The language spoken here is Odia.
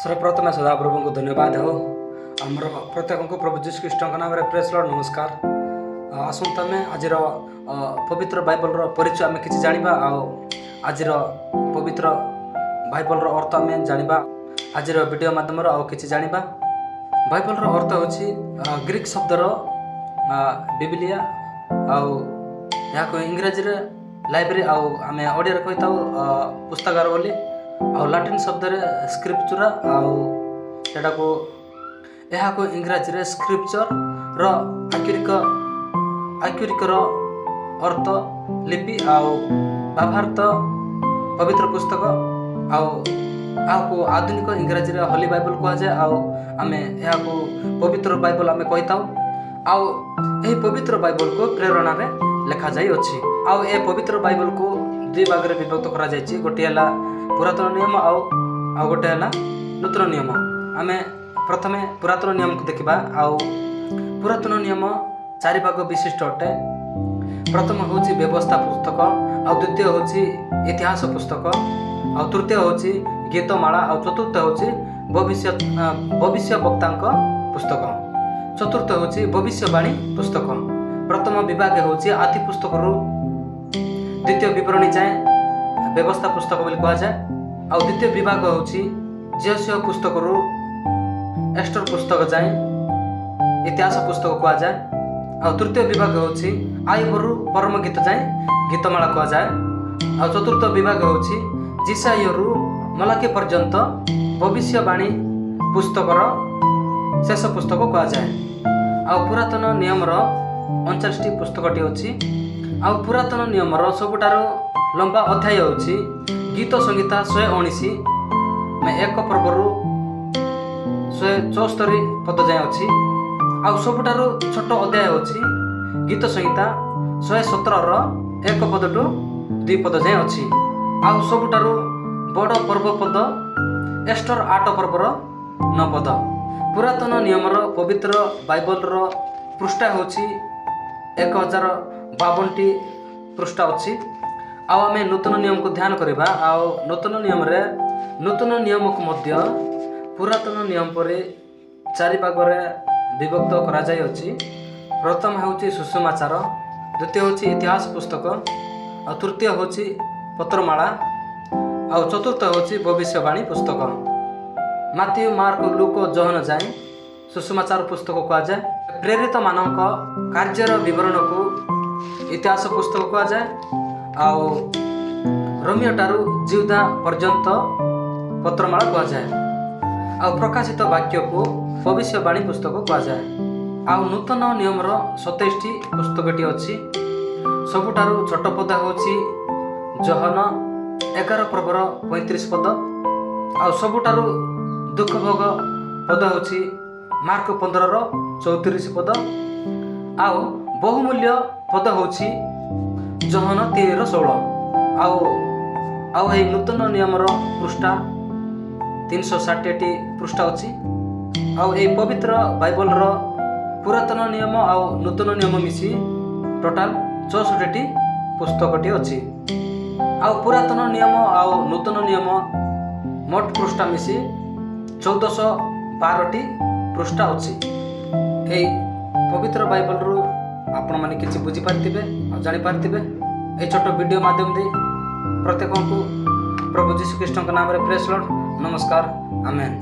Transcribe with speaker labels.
Speaker 1: ସର୍ବପ୍ରଥମେ ସଦାପ୍ରଭୁଙ୍କୁ ଧନ୍ୟବାଦ ହେଉ। ଆମର ପ୍ରତ୍ୟେକଙ୍କୁ ପ୍ରଭୁ ଯୀଶୁ ଖ୍ରୀଷ୍ଟଙ୍କ ନାମରେ ପ୍ରେଜ୍ ଲର୍ଡ, ନମସ୍କାର। ଆସନ୍ତୁ ଆମେ ଆଜିର ପବିତ୍ର ବାଇବଲର ପରିଚୟ ଆମେ କିଛି ଜାଣିବା ଆଉ ଆଜିର ପବିତ୍ର ବାଇବଲର ଅର୍ଥ ଆମେ ଜାଣିବା। ଆଜିର ଭିଡ଼ିଓ ମାଧ୍ୟମରେ ଆଉ କିଛି ଜାଣିବା। ବାଇବଲର ଅର୍ଥ ହେଉଛି ଗ୍ରୀକ୍ ଶବ୍ଦର ବିବିଲିଆ ଆଉ ଏହାକୁ ଇଂରାଜୀରେ ଲାଇବ୍ରେରୀ ଆଉ ଆମେ ଓଡ଼ିଆରେ କହିଥାଉ ପୁସ୍ତକାଗାର ବୋଲି। ଆଉ ଲାଟିନ୍ ଶବ୍ଦରେ ସ୍କ୍ରିପ୍ଚୁରା ଆଉ ସେଟାକୁ ଏହାକୁ ଇଂରାଜୀରେ ସ୍କ୍ରିପ୍ଚରର ଆକ୍ଷରିକର ଅର୍ଥ ଲିପି ଆଉ ଭାବାର୍ଥ ପବିତ୍ର ପୁସ୍ତକ। ଆଉ ଏହାକୁ ଆଧୁନିକ ଇଂରାଜୀରେ ହୋଲି ବାଇବଲ କୁହାଯାଏ ଆଉ ଆମେ ଏହାକୁ ପବିତ୍ର ବାଇବଲ ଆମେ କହିଥାଉ। ଆଉ ଏହି ପବିତ୍ର ବାଇବଲକୁ ପ୍ରେରଣାରେ ଲେଖାଯାଇଅଛି। ଆଉ ଏ ପବିତ୍ର ବାଇବଲକୁ ଦୁଇ ଭାଗରେ ବିଭକ୍ତ କରାଯାଇଛି। ଗୋଟିଏ ହେଲା ପୁରାତନ ନିୟମ ଆଉ ଆଉ ଗୋଟେ ହେଲା ନୂତନ ନିୟମ। ଆମେ ପ୍ରଥମେ ପୁରାତନ ନିୟମକୁ ଦେଖିବା। ଆଉ ପୁରାତନ ନିୟମ ଚାରି ଭାଗ ବିଶିଷ୍ଟ ଅଟେ। ପ୍ରଥମ ହେଉଛି ବ୍ୟବସ୍ଥା ପୁସ୍ତକ, ଆଉ ଦ୍ୱିତୀୟ ହେଉଛି ଇତିହାସ ପୁସ୍ତକ, ଆଉ ତୃତୀୟ ହେଉଛି ଗୀତମାଳା, ଆଉ ଚତୁର୍ଥ ହେଉଛି ଭବିଷ୍ୟ ବକ୍ତାଙ୍କ ପୁସ୍ତକ। ଚତୁର୍ଥ ହେଉଛି ଭବିଷ୍ୟବାଣୀ ପୁସ୍ତକ। ପ୍ରଥମ ବିଭାଗ ହେଉଛି ଆଦି ପୁସ୍ତକରୁ ଦ୍ୱିତୀୟ ବିବରଣୀ ଯାଏଁ ବ୍ୟବସ୍ଥା ପୁସ୍ତକ ବୋଲି କୁହାଯାଏ। ଆଉ ଦ୍ୱିତୀୟ ବିଭାଗ ହେଉଛି ଯିହୋଶୂୟ ପୁସ୍ତକରୁ ଏଷ୍ଟର ପୁସ୍ତକ ଯାଏଁ ଇତିହାସ ପୁସ୍ତକ କୁହାଯାଏ। ଆଉ ତୃତୀୟ ବିଭାଗ ହେଉଛି ଆଇବରୁ ପରମ ଗୀତ ଯାଏଁ ଗୀତମାଳା କୁହାଯାଏ। ଆଉ ଚତୁର୍ଥ ବିଭାଗ ହେଉଛି ଯିଶାଇୟରୁ ମଲାକି ପର୍ଯ୍ୟନ୍ତ ଭବିଷ୍ୟବାଣୀ ପୁସ୍ତକର ଶେଷ ପୁସ୍ତକ କୁହାଯାଏ। ଆଉ ପୁରାତନ ନିୟମର 39ଟି ପୁସ୍ତକଟି ଅଛି। ଆଉ ପୁରାତନ ନିୟମର ସବୁଠାରୁ ଲମ୍ବା ଅଧ୍ୟାୟ ହେଉଛି ଗୀତ ସଂହିତା 119, 1 ପର୍ବରୁ 174 ପଦ ଯାଏଁ ଅଛି। ଆଉ ସବୁଠାରୁ ଛୋଟ ଅଧ୍ୟାୟ ହେଉଛି ଗୀତ ସଂହିତା 117ର 1 ପଦଠୁ 2 ପଦ ଯାଏଁ ଅଛି। ଆଉ ସବୁଠାରୁ ବଡ଼ ପର୍ବ ପଦ ଏଷ୍ଟର 8 ପର୍ବର 9 ପଦ। ପୁରାତନ ନିୟମର ପବିତ୍ର ବାଇବଲର ପୃଷ୍ଠା ହେଉଛି 1052ଟି ପୃଷ୍ଠା ଅଛି। ଆଉ ଆମେ ନୂତନ ନିୟମକୁ ଧ୍ୟାନ କରିବା। ଆଉ ନୂତନ ନିୟମରେ ନୂତନ ନିୟମକୁ ମଧ୍ୟ ପୁରାତନ ନିୟମ ପରି ଚାରି ଭାଗରେ ବିଭକ୍ତ କରାଯାଇଅଛି। ପ୍ରଥମ ହେଉଛି ସୁସମାଚାର, ଦ୍ୱିତୀୟ ହେଉଛି ଇତିହାସ ପୁସ୍ତକ, ଆଉ ତୃତୀୟ ହେଉଛି ପତ୍ରମାଳା, ଆଉ ଚତୁର୍ଥ ହେଉଛି ଭବିଷ୍ୟବାଣୀ ପୁସ୍ତକ। ମାଥିଉ, ମାର୍କ, ଲୁକ, ଯୋହନ ଯାଏଁ ସୁସମାଚାର ପୁସ୍ତକ କୁହାଯାଏ। ପ୍ରେରିତମାନଙ୍କ କାର୍ଯ୍ୟର ବିବରଣକୁ ଇତିହାସ ପୁସ୍ତକ କୁହାଯାଏ। ଆଉ ରୋମୀୟ ଠାରୁ ଯିହୁଦା ପର୍ଯ୍ୟନ୍ତ ପତ୍ରମାଳା କୁହାଯାଏ। ଆଉ ପ୍ରକାଶିତ ବାକ୍ୟକୁ ଭବିଷ୍ୟବାଣୀ ପୁସ୍ତକ କୁହାଯାଏ। ଆଉ ନୂତନ ନିୟମର 27ଟି ପୁସ୍ତକଟି ଅଛି। ସବୁଠାରୁ ଛୋଟ ପଦ ହେଉଛି ଯୋହନ 11 ପର୍ବର 35 ପଦ। ଆଉ ସବୁଠାରୁ ଦୁଃଖଭୋଗ ପଦ ହେଉଛି ମାର୍କ 15ର 34 ପଦ। ଆଉ ବହୁମୂଲ୍ୟ ପଦ ହେଉଛି ଯୋହନ 3ର 16। ଆଉ ଆଉ ଏହି ନୂତନ ନିୟମର ପୃଷ୍ଠା 360ଟି ପୃଷ୍ଠା ଅଛି। ଆଉ ଏହି ପବିତ୍ର ବାଇବଲର ପୁରାତନ ନିୟମ ଆଉ ନୂତନ ନିୟମ ମିଶି ଟୋଟାଲ 64ଟି ପୁସ୍ତକଟି ଅଛି। ଆଉ ପୁରାତନ ନିୟମ ଆଉ ନୂତନ ନିୟମ ମୋଟ ପୃଷ୍ଠା ମିଶି 1412ଟି ପୃଷ୍ଠା ଅଛି। ଏହି ପବିତ୍ର ବାଇବଲରୁ ଆପଣମାନେ କିଛି ବୁଝିପାରିଥିବେ ଆଉ ଜାଣିପାରିଥିବେ ଏହି ଛୋଟ ଭିଡ଼ିଓ ମାଧ୍ୟମ ଦେଇ। ପ୍ରତ୍ୟେକଙ୍କୁ ପ୍ରଭୁ ଯୀଶୁ ଖ୍ରୀଷ୍ଟଙ୍କ ନାମରେ ପ୍ରେଜ୍ ଲର୍ଡ, ନମସ୍କାର, ଆମେନ୍।